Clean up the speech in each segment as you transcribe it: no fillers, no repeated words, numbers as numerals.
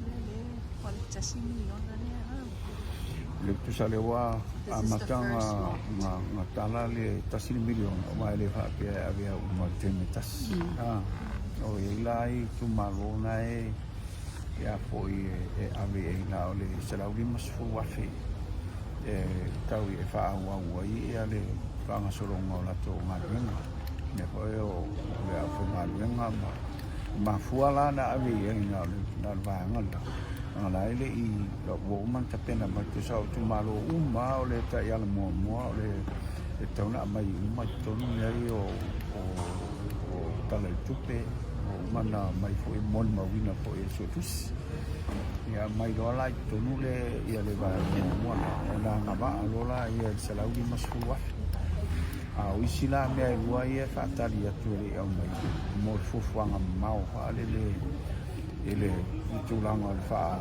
poloketi lea lea o le $1 miliona lea a. Le tusa lea ua amata ona tala le $1 miliona, aua e le faapea e ave au uma i le taimi e tasi. O i ai la itumalo na e a foi e ave i ai na o le $150,000 e tau e faaauau ai le faagasologa o latou galuega, mea foi o le aufaigaluega ma mafua la na ave i ai na o le vaega lena, leaga la e le i ua uma ona tapena mai. Tusa o itumalo uma o le taiala muamua o le e tatau ona aumai uma i totonu mea ia o Tala i le Tupe, ua uma ona aumai foi, molimauina foi e le Suetusi. Ia aumai loa la i totonu le ia le vaega muamua lea, ona agavaa loa lea i le $150,000. A o isi la mea e lua ia e faatali atu e le i aumaia mo le fuafuaga mamao faalele i le tulaga o le faa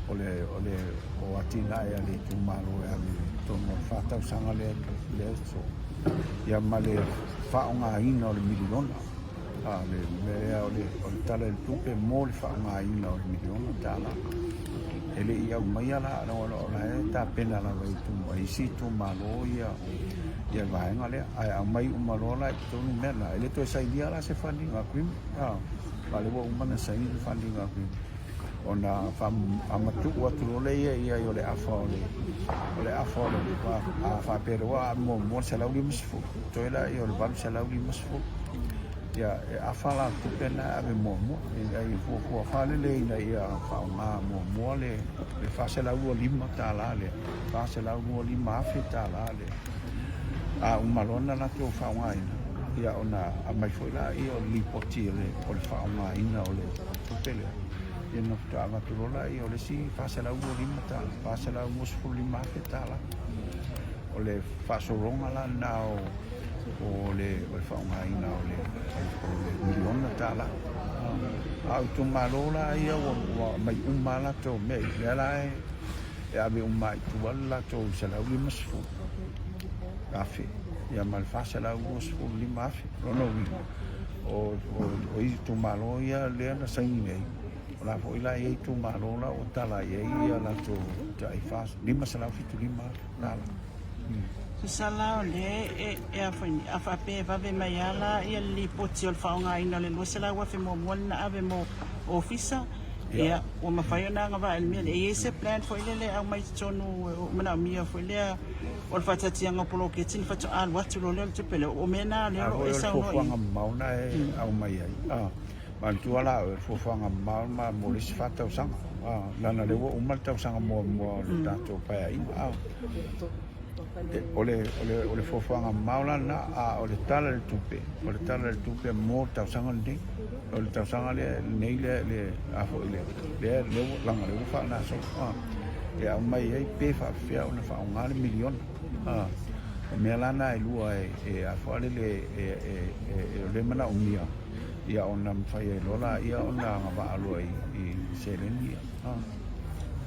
o le o le o atinae a le itumalo e alu i totonu o le 4 tausaga lea lea so ia ma le faaaogaina o le miliona. A le mea lea o le Tala i le Tupe mo le faaaogaina o le $1 miliona e le i aumaia la, o la e tapena lava e isi itumalo ia le vaega lea, ae aumai uma loa la i totonu mea na, e le toe sainia la se funding agreement, a o lea ua uma ona saini le funding agreement, ona faamatuu atu loa lea i ai o le afa o le o le afa o le a faapea lea ua muamua le 150, toe lea o le 850. Ia e afa la tupe na e ave muamua ina ia fuafua faalelei ina ia faaaoga muamua le $425 lea, $425,000 lea. A uma loa ona latou faaaogaina, ia ona aumai foi lea o le lipoti o le faaaogaina o le tupe lea, ia ona faatoa avatu loa lea o le isi $425, $425,000. O le faasologa la lena o le faaaogaina o le $1 miliona. A o itumalo la ia ua aumai uma lava latou mea ia, lea la e ave uma lava i tua le latou $150,000 ia ma le $425,000. O lona uiga, o itumalo ia lea na saini nei, o la foi la e i ai itumalo la ua tala i ai ia latou tai $575. Tusa la o lea e a foi a faapea e vave mai lava la ia le lipoti o le faaaogaina o le $200,000 muamua lea na ave mo ofisa, ia ua mafai ona agavaa i le mea lea. E i ai se plan foi lele e aumai i totonu o manaomia foi lea o le faataatiaga o poloketi ona faatoa alu atu loa lea o le tupe lea. O mea na lea o lo o e saunoa i ai. A foi o le fuafuaga mamao na e aumai ai. Manatua la oe, o le fuafuaga mamao ma mo le isi 4 tausaga. Leaga o lea ua uma le tausaga muamua o le tatou Paeaiga. O le, o le, o le fuafuaga mamao la lena, a o le Tala i le Tupe, o le Tala i le Tupe mo le tausaga lenei. O le tausaga lea, lenei lea, le, a foi le, lea, lea ua, leaga o lea ua faagasolo, e aumai ai pe faapefea ona faaaoga le miliona. O mea la na e lua e, a foi lele, e, o lea e manaomia ia ona mafai ai loa laia ona agavaa loa i seleni ia.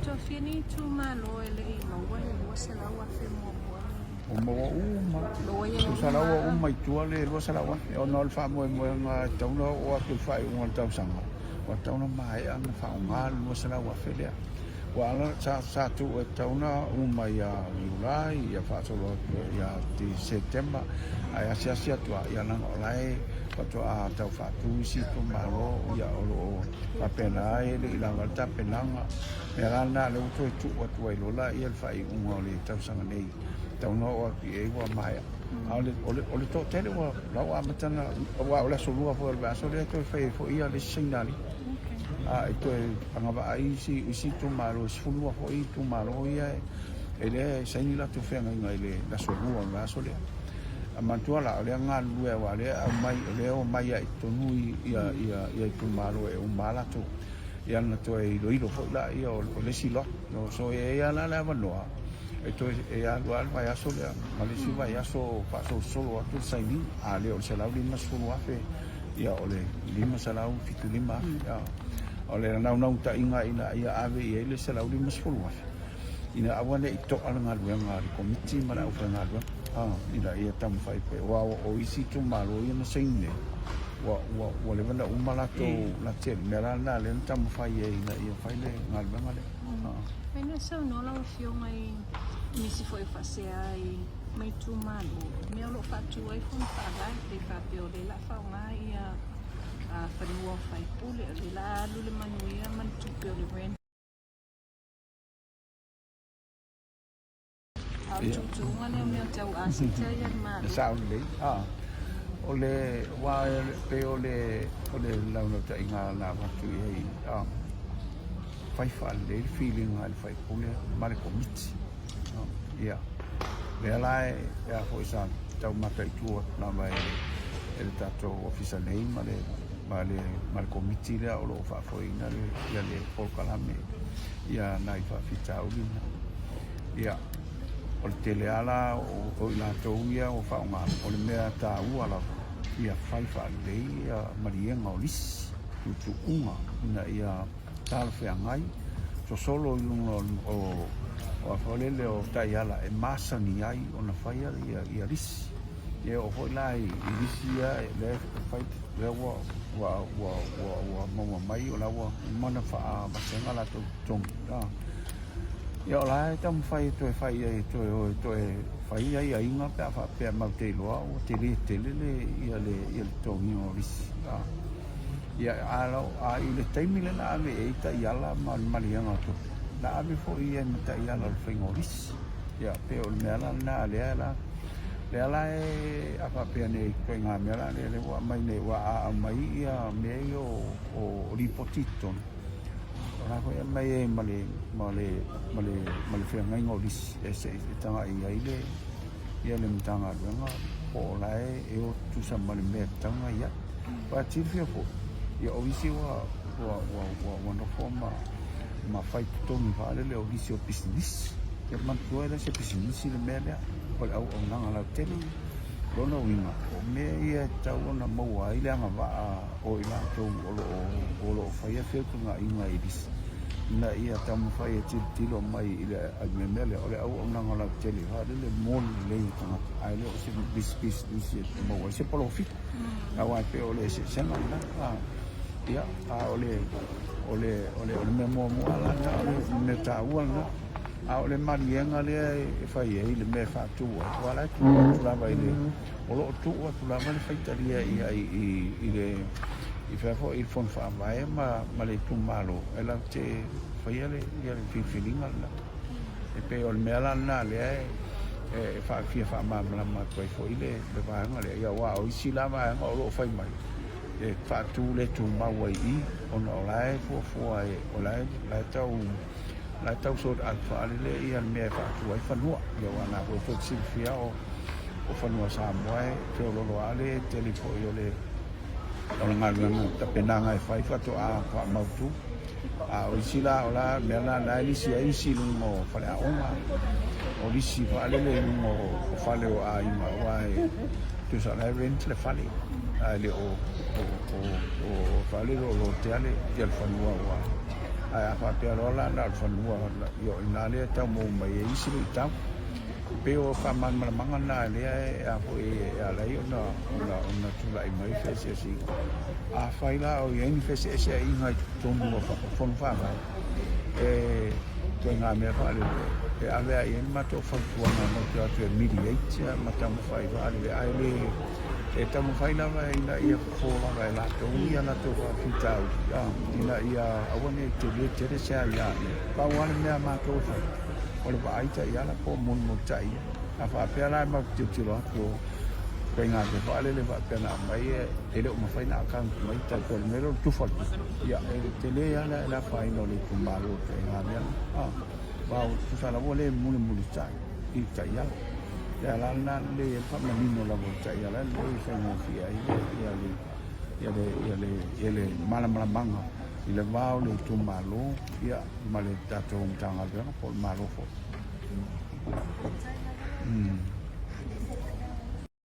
Tofia ni itumalo e le i maua le $200,000 muamua nei. Ua maua uma. Tusa la ua uma i tua le $200,000 ona o le faamoemoega e tatau ona oo atu i le faaiuga o le tausaga, ua tatau ona maea ona faaaoga le $200,000 lea. Ua ala sa sa tuu e tatau ona uma ia Iulai, ia faasolo atu ia Setema, ae asiasi atu lava, ia leaga o la e faatoa tau faatu isi itumalo, ia o lo o faapena e le i lava le tapenaga. O le mea la lena o lea ua toe tuu atu ai loa laia le faaiuga o le tausaga nei, e tatau ona oo atu i ai ua maea. A o le, o le, o le toatele ua, la ua amata ona, aua o le aso Lua foi o le vaiaso lea e toe fai ai foi le isi sainali. A e toe agavaa ai isi, isi itumalo, e 12 foi itumalo ia e lea e saini latou feagaiga i le aso Lua o le vaiaso lea. A manatua la, o lea galulue aua o lea e aumai, o lea e omai lava i totonu ia itumalo e uma lava latou. Ia ona toe iloilo foi lea o le isi lot. So e i ai lava la le avanoa e toe e alu lava le vaiaso lea ma le isi vaiaso faasolosolo atu le sainiga. A le o le $150,000, ia o le $575,000. O le naunautaiga ina ia ave i ai le $150,000 ina aua ne i toa le galuega a le Komiti ma le aufaigaluega, ina ia taumafai pea. Aua o isi itumalo ia na saini nei, Ua ua ua leva ona uma latou la tele mea la lena lea na taumafai ai ina ia fai le galuega lea. Ai na saunoa lau Afioga i nisi foi o faasea i ma itumalo, mea o lo o faatu ai fono faavae pe faapea o lea la a faaaoga ia fanua o faipule, o lea la a alu le manuia ma le tupe o le rent. A o le tuutuuga lea o mea tau aseta ia le Malo. E sao lelei. O le, aua e pei o le, o le naunautaiga na avatu i ai, fai faalelei le filiga a le faipule ma le komiti. Ia, lea la e, a foi sa tau mataitu atu lava e le tatou ofisa nei ma le, ma le, ma le komiti lea o lo o faafoeina le, ia le polokalame ia nai faafitauli na. Ia, o le tele lava la o i latou ia ua faaaoga, o le mea taua lava, ia fai faalelei ia maliega o lisi, tuutuuga ina ia talafeagai, sosolo i luga o a foi lele o taiala e masani ai ona faia ia lisi. Ia e oo foi la i lisi ia lea e fai, lea ua maua mai o la ua uma ona faavasega latou totogi. Ia o la e taumafai e toe fai ai, e toe o e toe fai aiaiga pe a faapea matou te iloa ua tele tele le ia le ia le totogiina o lisi. Ia a a i le taimi lea na ave ai taiala ma le maliega o tupe, na ave foi ia ma taiala o le faiga o lisi. Ia pei o le mea la lena lea la lea la e a faapea nei ituaiga mea la lea ua aumai nei aua a aumai ia mea ia o lipoti i totonu, O la foi e aumai ai ma le, ma le, ma le, ma le feagaiga o lisi e se i tagai i ai le, ia le Matagaluega po o la e, e o tutusa ma le mea e tatau ona i ai. Aua silafia foi, ia o isi ua, ua, ua, ua, ua nofo ma, ma fai totogi faalele o lisi o pisinisi. Ia manatua e le o se pisinisi le mea lea, o le auaunaga lautele. O lona uiga, o mea ia e tatau ona maua ai le agavaa o i latou o lo o, o lo o faia feutagaiga i lisi, ina ia taumafai e tilotilo mai i le mea lea, o le auaunaga lautele faalele mo le lelei o tagata, ae le o se pisinisi e maua ai se polofiti. Aua e pei o le eseesega lena. Ia, a o le, o le, o le, o le mea muamua la lena, o le mea taua lena. A o le maliega lea e fai ai le mea e faatu ai, aua la e tuu atu lava i le, o lo o tuu atu lava le faitalia i ai i le i fea foi i le Fono Faavae ma ma le itumalo e latou te faia le ia le filifiliga lena. E pei o le mea la lena lea e fia faamalamalama atu ai foi le le vaega lea, ia aua o isi la vaega o lo o fai mai e faatu le tumau ai i i ona o la e fuafua e o la e la e tau la e tau sort out faalele ia le mea e faatu ai fanua. Ia aua o lena foi tou te silafia o o fanua Samoa e feololo lava le tele foi o le o le galuega tapenaga e fai faatoa faamautu. A o isi la o la mea la la e lisi ai isi i luga o faleaoga, o lisi faalele i luga o fale o aiga aua e tusa o la e rent le fale ae le o o o faalele o lotea le ia le fanua aua ae a faapea loa la na o le fanua ia o i ina lea e tau maua mai ai isi luitau. E pei o faamalamalamaga na lea e a foi e ala ai ona ona ona tulai mai feeseeseaiga. Afai la o i ai ni feeseeseaiga i totonu o Fono Faavae, e ituaiga mea faalele e ave ai i ai le matou fautuaga matou te o atu e mediate ma taumafai faalele ae le e taumafai lava ina ia fofo lava e latou ia latou faafitauli ina ia aua ne i tele tele se aia. Pau lava le mea a matou e fai, o le vaai taiala po o mulimulitai ia. A faapea la e matou te tilotilo atu o ituaiga mea faalele faapea na aumai e le o mafai ona account mai tai pei o le mea lea o le tufa o le tupe, ia e tele lava le afaina o le itumalo i ituaiga mea na. Aua tusa lava ua le mulimulitai i le taiala. O le ala lena e lelei ai le faamanino lava o le taiala e lelei e faigofie ai le malamalamaga i le va o le itumalo ma le tatou Matagaluega po o le Malo foi.